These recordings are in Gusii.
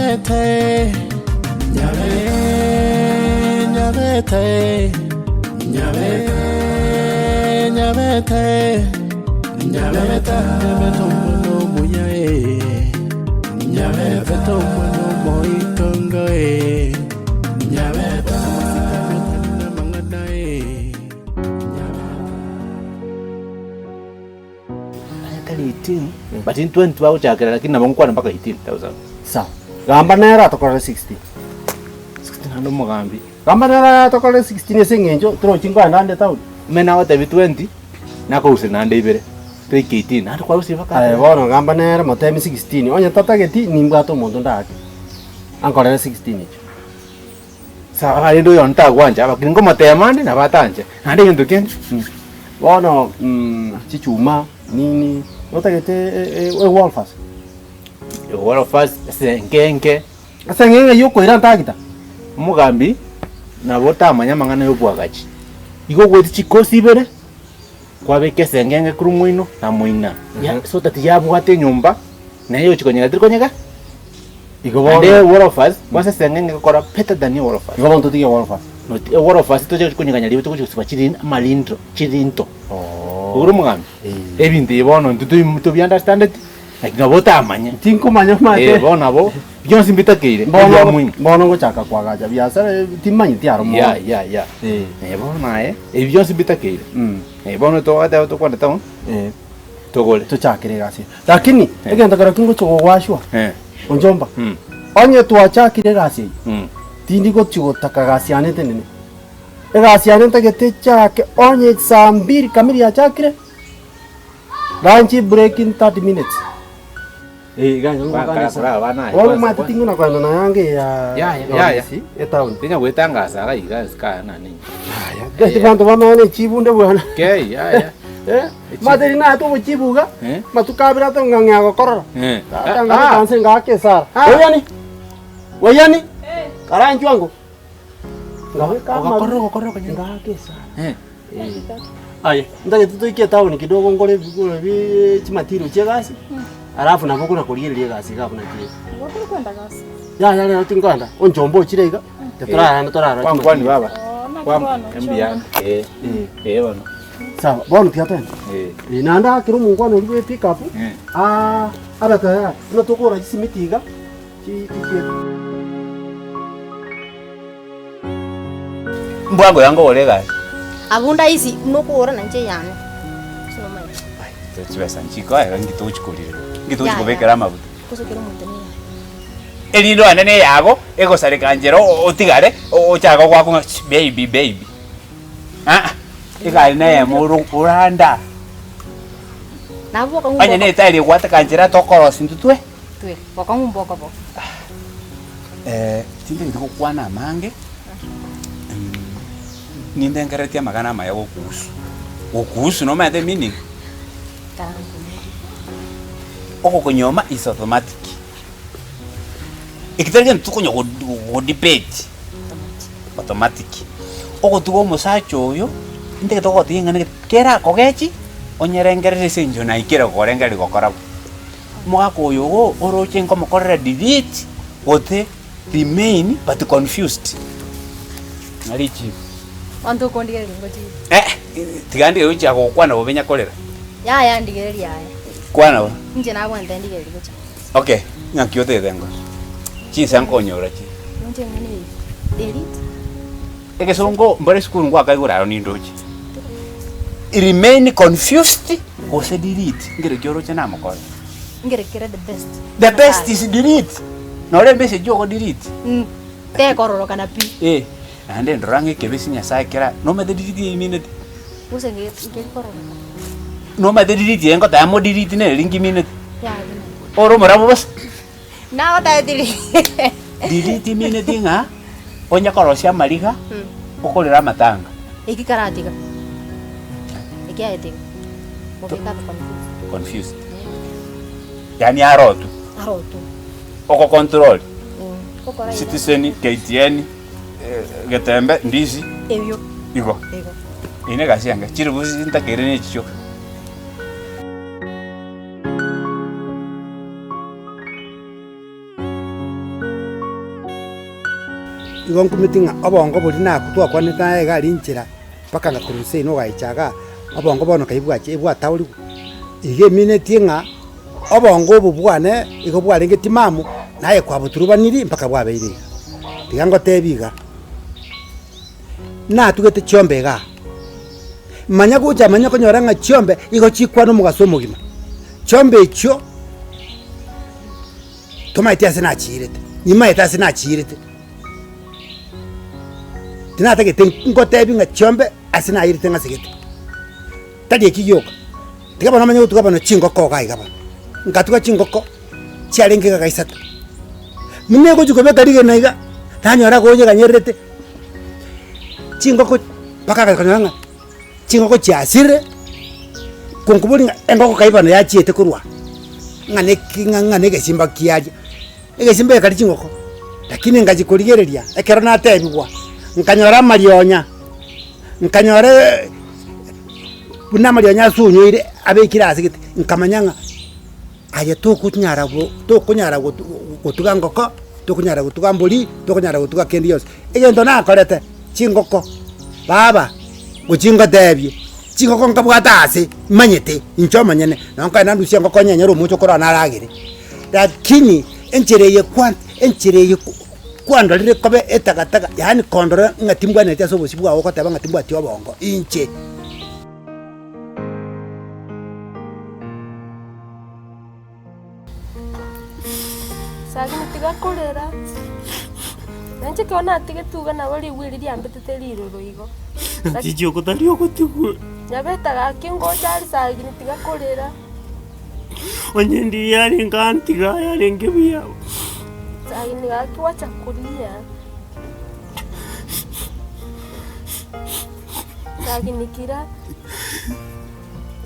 Nyabete, nyabete, nyabete, nyabete, nyabete, nyabete, nyabete omwana omuya eh. Nyabete omwana omoitongo eh. Nyabete amasikani otari namang'ana eh. Nyabete. Aye tari 18 but in 20 bagochakera lakini nabo nkwana mpaka 18000. Sawa. Gamba nere atokorere 16. 16 naende omogambi. Gamba nere atokorere 16 ase eng'encho torochi nkoenda ande town. Omanye nagotebi 20 nakorusia naende ibere toike 18 naende kwarusia mpaka Aye bono gamba nere motemi 16 onye tatageti nimbwate omonto ndake ankorere 16 echo. Sawa rende oyo ntagwancha lakini nkomotema ande nabo atanche naende egento kende. Bono chichuma nini notagete ewolfas? Ewolfas ase enke enke. Ase eng'e ng'ai okoira ntagita? Omogambi nabo otamanya amang'ana ya obwagachi. Igo ogweti chikosi ibere kwabeka esengenge korwa moino na moina so that yabwate enyomba naye ochi konyega teri konyega. Igo Naende bono ewolofas kwanza esengenge egokora better than ewolofas. Igo bono totige ewolofas. Not ewolofas toche konyeganya ribu togochi gosiba chiri amarindro chirinto. Oigure omogambi? Ebinto ebi bono intwe toi tobi understandeti lakini nabo otamanye. Tinkomanya omanyete. Eh bono nabo bionsi mbitakeire Bono ebia muhimu. bono ngochaka koagacha biasara timanyeti aro mono. Yeah yeah yeah. Eh. Bono aye ebi bionsi mbitakeire. Bono togoteba tokwane town. Togore. Tochakere egasi eye. Lakini egento kero kingochia gogwashwa Eh. onchomba, Mm. onye twachakire egasi eye, Mm. tindi gochia gotaka gasi yane etenene. Egasi yane ntagete echake onye saa mbiri kamiri yachakire, lunch break in 30 minutes. Eh, iga Kwa- ngokana kwa- kwa- abana aye, Bono kwanza- omanyete ting'ina kogenda na yange ya Ya, ya, ya, ya. ofisi etown. Tinya goetangasa iga iga isika nani. Aya, gati banto bamanye chibunde bwana. Kei, yaya. Eh, materi naye togochibuga, Eh. matuko abere atong'ang'ea gokorora. Eh. Tata Ah. ngaka ngake esara. Ah. Oyani? Oyani? Karanchwa ango. Ngabeka Ogakorora, ogakorora okonyora. Ngake esara. Eh. Aye, ntagete toike etown kidogo ngore ebigoro bie chimaterial chia egasi, alafu nabo okona korigereria egasi iga buna ki. Igo kwenda gasi. Yaya rero tinkoenda, onchomba ochire iga, titorarana torarora Kwankwani chimaterial. baba. Oo, naki Kwa bono, mbuya. choma. Eh. Eh. Eh bono. Sawa, bono tiga toende. Eh. Eh, naende akere omongwana oria bwe pick-up, Eh. ah, abe tayari, buna tokogora chisimiti iga, chi chichiete. Mbwango yango ore egasi. Abwo ndaisi buna okogora na inche eyane, gose nomanyete. Ai, chibesa nchikoega nki tochikorire, nki Yaya. tochikobekera amabuta. Gose kera omonto neyaye. Erinde one na eyago, egosareka nchera otigare, ochake goaka ng'a baby baby, aa, egari na eyemo oro oranda. Nabo bokong'u Onye na etairi egwateka nchera tokorosia intwe twe. Twe, bokong'u mbokobo. Tintageti gokwana amange, nindengereretie amang'ana amaya gokuhusu. Gokuhusu nomanyete meaning? Ogokonyoma is automatic. Eki tari gento tokonya go go debate, automatic. Ogotiga omosacha oyo, ntagete gogotebi eng'ana gete, kerakogechi, onyerengereri ase eng'encho naikire gokorengereria gokora bo. Omogaka oyo igo oroche nkomokorera delete gose remain but confused. Ng'a richibu. Onto okondigereria ngochibu. Eh, tiga ndige gochia gokwana bobe nyakorera. Yaya ndigereria aye. Kwana bo. Inche nabwate ndigereria gocha. Okay, ng'aki otagete nkore? Chinsa nkonyora chi. Inche ng'ani eye. Delete. Egesongo mbore esukuru ngwakaigure aro nindoche. Remain confused gose delete nkere ki oroche namokore? Nkere kere the best. The best is delete. Nore emessage ogo delete. Mm. Tekororokana pi. Eh, naende ndora ng'a ekebesi Nyasaye kera nomanyete delete eimineti? Gose nge ngekororokana. Nomanyete delete eye ngoteba mo delete nere nkimineti? Yaya. Ore omorabwo bosa. Nagotebirie. Delete imineti ng'a onye korosia amariga okorere amatanga. Eki karatiga. Eki aye tiga. Mobeka abe confused. Confused. Yaani arotwe. Arotwe. Ogocontrol. Gokora iga. Citizen, KTN, Getembe, Ndizi. Ebio. Igo. Igo. Eyio negasi yange. Chiribu ntakeire ne echi chioka. Igo nkumeti ng'a obongo boria nakwo twakwanete naye iga aria inchera, mpaka ngakorwa inse ime ogaicha igaa, obongo bono kai bwachia ebwataorigwe. Iga eminetie ng'a obongo obo bwane igo bwarenge timamu, naye kwaboturubaniri mpaka bwabeire iga. Tiga ngotebi iga, natugete chiombe igaa, manya gocha manya konyora ng'a chiombe igo chikwana omogaso omogima, chiombe echio. Tomaeti ase nachiirete, nimaete ase nachiirete. Tinatagete ngotebi ng'a chiombe ase nairete ng'asegete. Tari eki gioka, tiga bono omanye gotuga bono chingoko iga iga bono. Nkatuga chingoko chiarenge iga isato, buna egochi kobeka rigena iga, nanyora gonyeganyererete, chingoko mpaka akanyora ng'a Chingoko chiasirire, konkoboria ng'a engoko kai bono yachiete korwa aa, ng'a neki ng'a ng'a na egesimba kiaria, egesimba gekaria chingoko, lakini ngachia korigereria ekero natebiwa, nkanyora amarionya, nkanyora buna amarionya asunyoire abekire ase gete, nkamanya ng'a aye tokonyara go tokonyara gotu gotuga ngoko, tokonyara gotuga mbori, tokonyara gotuga kende gionsi. Egento nakorete, chingoko, baba, gochia ngotebie, chingoko nkabwate ase manyete inche omonyene, nonye nkoenda ndusie engoko nyenyere omochokoro one aragere, lakini enchera eye kwa enchera eye kwandorire kobe etagataka yaani kondora ng'a timbwenereti ase obosio bwao ogoteba ng'a timbwati obongo inche. Sagini tiga korera, na inche ekero natigetwe iga nabo rigwe erio riambetete riroro igo. Nchiche okotari ogotigwa. Nyabeta gaki ngocha aria Sagini tiga korera. Onye ndiria yarenge antiga yarenge buya. Sagini gaki gwacha koria. Sagini kira.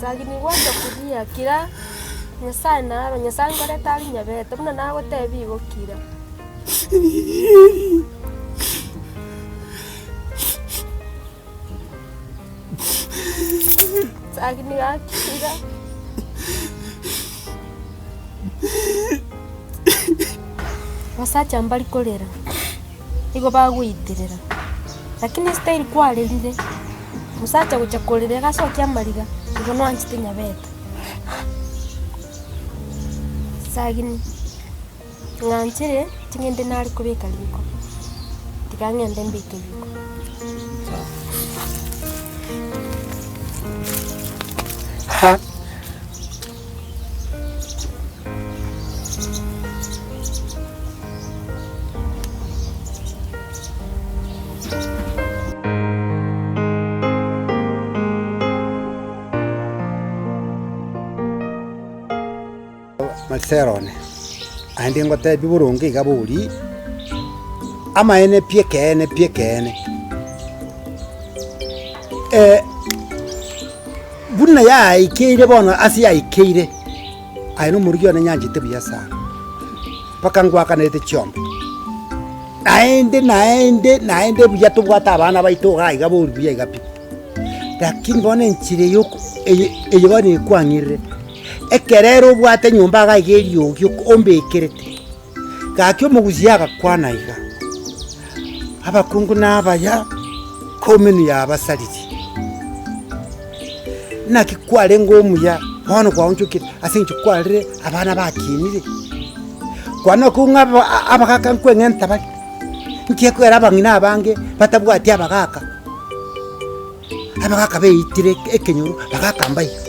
Sagini gwacha koria kira Nyasae naro, Nyasae nkorete aria nyabete, buna nagotebia igo kira. Sagini gaki kira. Abasacha mbari korera, nigo bagoiterera, lakini estyle kwarerire. Omosacha gocha korera agasokia amariga, igo nwanchete nyabete. Sagini, ng'anchire ting'ende nare kobeka riko, tiga ng'ende mbeke riko. Marcelo one, naende ngotebie boronge iga bori, amaene pi ekeene pi ekeene, buna yaikeire bono ase yaikeire, aye na omorugi one nyanchete buya sana, mpaka ngwakanerete chiombe. Naende naende naende buya tobwate abana baito iga iga bori buya iga pi, lakini bono enchera eye oko eye eye bono ekwang'irire, ekero ere obwate nyomba iga iga eriogi oko ombekerete, gaki omogusia agakwana iga, abakungu na abaya, ko menu yabasaririe. Naki kwarenge omuya, bono kwaonchokire ase eng'encho kwarire abana bakinire. Kwana okwo ng'a aba abagaka nkweng'enta bare, nki ekogera abang'ina abange batabwati abagaka, abagaka beitire ekenyoro, bagaka mbaiyo.